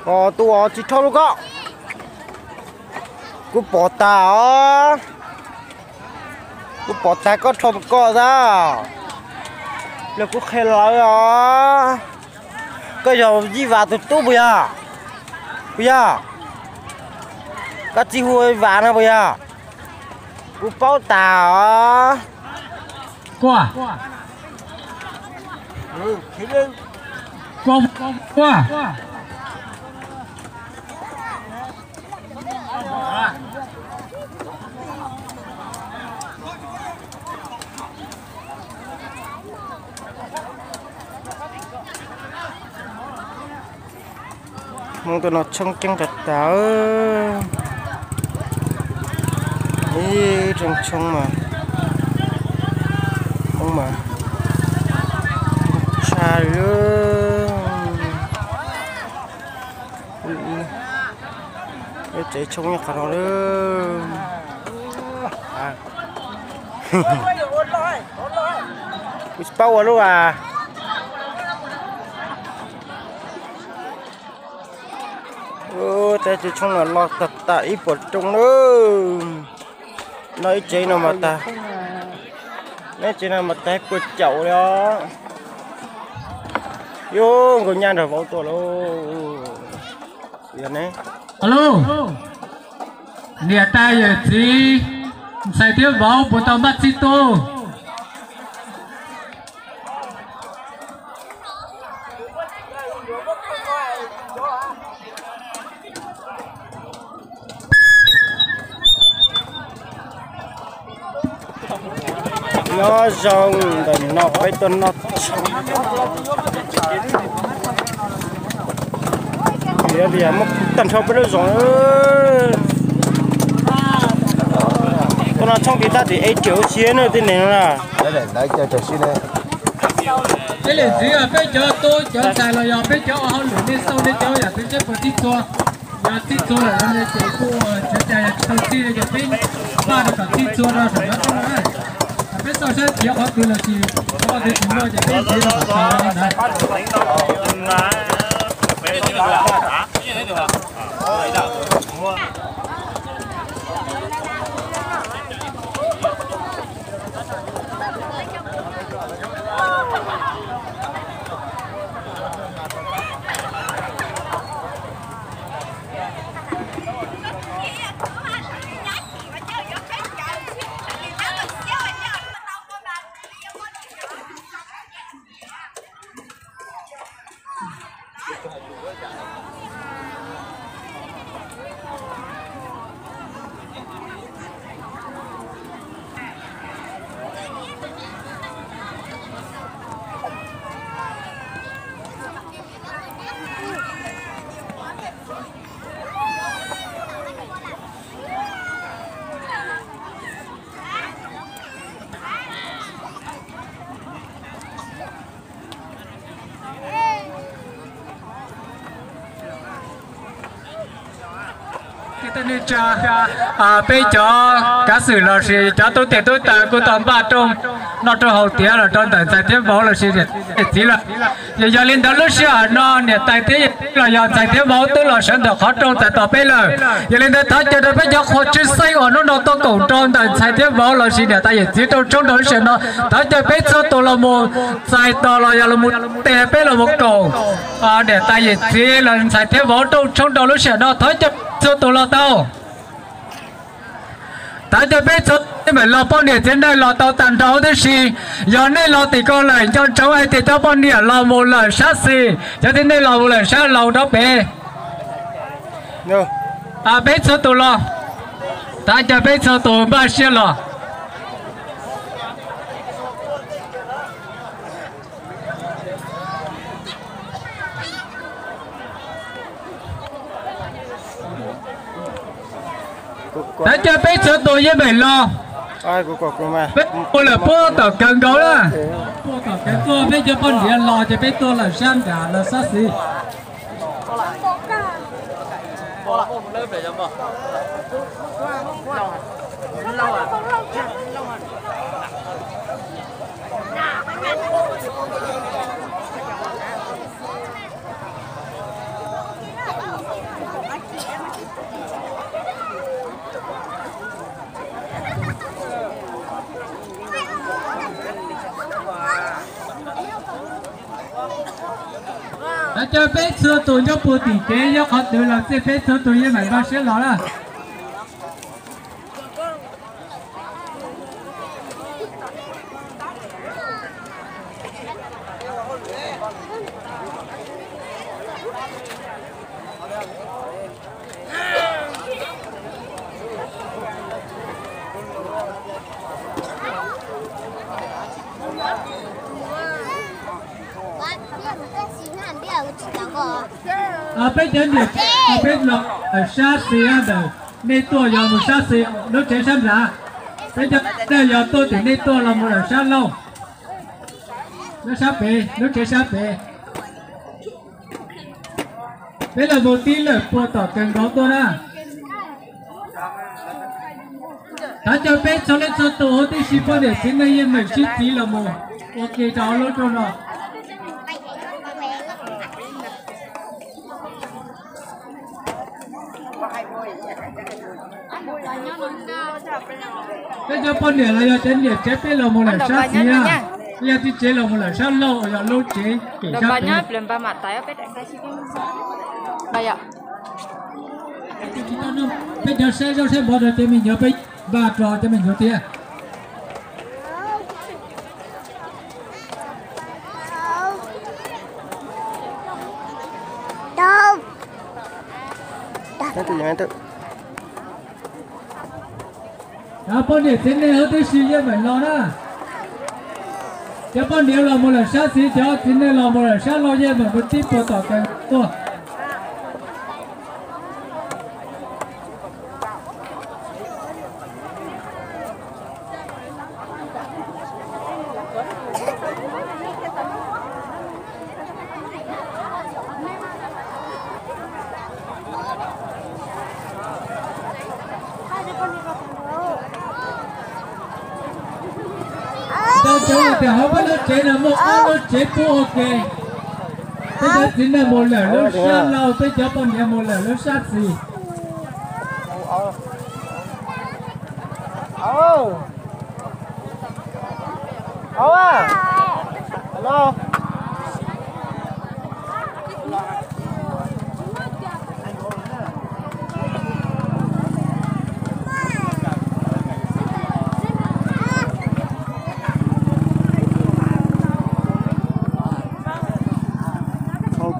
Os, tus os tsis rho rau koj. Kuv pom tag os. Kuv pom tag koj rho koj tag. Los kuv qhia lawv os. Koj yog Yij Vas tus tub puas yog? Puas yog? Koj txiv hu Vas no puas yog? Kuv paub tag os. Kua. Kua. Kua. Hmoob tuaj noj tshoob ceeb tas tas. Ib rooj tshoob mas, Hmoob mas tshaj li. Ib tsev tshoob nyob qhov no lawm. Kuv tsis paub ua lub as. Tab tsev tshoob no loj tag tag ib puas rooj lawm. Noj ib tsev no mas tag, noj ib tsev no mas tag ib puas caum li os. Yus nkauj nyab nrog vauv tuaj lauj. Alo, niam tais yawm txiv, ntxhais thiab vauv puas tau npaj txhij tuaj? Nyob zoo ntawm no peb tuaj noj tshoob. Vim tias muaj tag nrho peb lub zos. Tuaj noj tshoob tiv tab tis ej riam ua siab na tib neeg no na. Peb lwm ntxiv peb cov tub cov ntxhais los yog peb cov ua hauj lwm nej xauj nej cov yam twg seb puas txhij txhua. Yog txhij txhua lawm no ces kuj tsis ua cas, yog tsis tau txhij no ces peb npaj rau kom txhij txhua rau saum no na. Peb xauj saib khiav qhov twg los sis qhov twg tsis muaj ces peb khiav rau tom ntawd. Peb cov kav xwm los sis cov tub teg tub taw kuj tau npaj rooj noj rooj haus tiav los rau ntawm ntxhais thiab vauv los sis niam tais yawm txiv lawm. Yog li ntawd lub sij hawm no niam tais thiab yawm txiv los yog ntxhais thiab vauv twb los sawv ntawm qhov rooj txais tos peb lawm. Yog li ntawd thov caw rau peb cov qhua tshwj xeeb uas hnub no tuaj koom rau ntawm ntxhais thiab vauv los sis niam tais yawm txiv rooj tshoob rau lub sij hawm no, thov caw peb txhua tus los mus txais tos los yog los mus tes peb los mus koom niam tais yawm txiv los ntxhais thiab vauv rooj tshoob rau lub sij hawm no, thov caw peb txhua tus los tau. Thov caw peb txhua tus mam los poj niam txiv neej los tau tag nrho huv tib si. Yog nej los tim ko lawm nco ntsoov hais tias cov poj niam los mus lawm sab xis, cov txiv neej los mus lawm sab laug rau pem. Peb txhua tus los, thov caw peb txhua tus npaj siab los. Thov caw peb txhua tus yeej meem los. Peb ua lawm puag tom kawg nkaus na. Puag tom kawg tuaj, peb cov poj niam los ces peb tuaj lawm sab nram lawv sab xis. Thov caw peb txhua tus nyob puag tim kev yog qhov twg los txij peb txhua tus yeej meem npaj siab los na. Peb cov niam tsev peb los sab xis ntawm nej tuaj yog mus sab xis lub tsev sab nrad. Peb cov nej yog tuaj tim nej tuaj los mus lawm sab laug, lub sab pem, lub tsev sab pem. Peb los mus tib lawm puag tom kawg nkaus tuaj na. Thov caw peb txhua leej txhua tus huv tib si poj niam txiv neej yeej meem sib txiv los mus ua ke rau lub rooj no. Peb cov poj niam los yog cov niam tsev peb los mus lawm sab xis na, yog tib tsev los mus lawm sab laug uas yog lub tsev pem sab pem. Peb cov saib zaub saib mov rau cov me nyuam, peb npaj rau cov me nyuam thiab. Poj niam txiv neej huv tib si yeej meem los na. Cov poj niam los mus lawm sab xis, cov txiv neej los mus lawm sab laug yeej meem mus tib puag tom kawg tuaj. Tau cov tias hauv peb lub tsev no muaj ob lub tsev pub ua ke. Peb cov txiv neej mus lawm lub sab laug, peb cov poj niam mus lawm lub sab xis.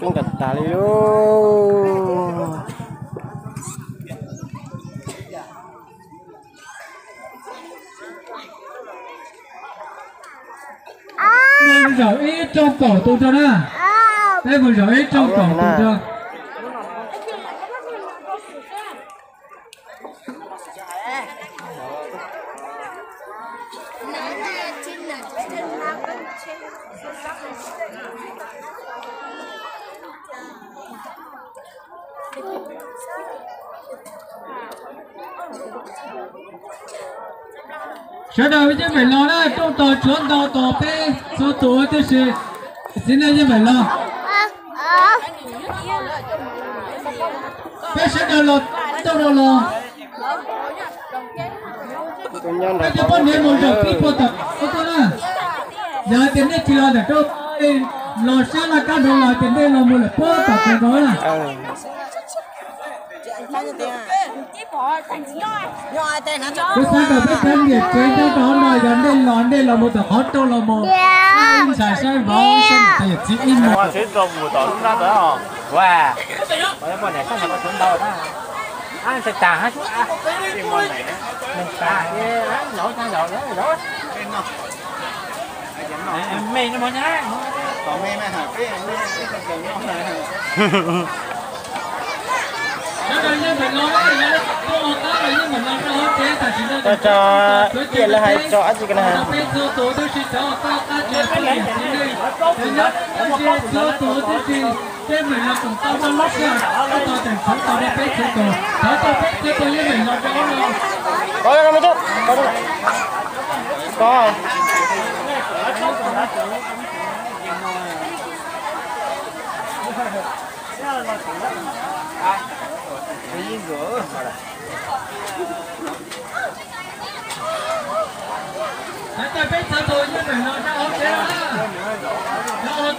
Coob tas tas li lauj. Mus zaum ib rooj kaum tus rau na. Peb mus zaum ib rooj kaum tus rau. Sawv daws yeej meem los na, rooj tog tsuav ntau tos peb txhua tus tib si, txiv neej yeej meem los. Peb sawv daws los tau los los. Peb cov poj niam mus zaum pib puag tom qab tuaj na. Yog hais tias nej tsis los ntawm rau los sab laj kab nraud los ces nej los mus lawm puag tom qab nraud na. Kuv xav kom peb cov niam tsev nyob rau hauv no yog nej los nej los mus tom qhov rooj los mus saib ntxhais saib vauv saib niam tais yawm txiv ib mus. Tso, tso, ib yam li hais tso dab tsi ko na. Ko, ko, ko, ko. Thov caw peb txhua tus yeej meem los rau hauv tsev na. Rau hauv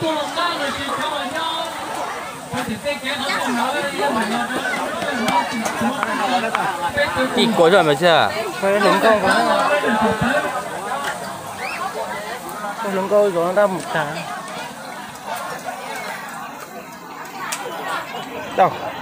Ib kuas zoj mas thiab. Hluas nkauj, hluas nkauj zov nraj mus tag. Tau.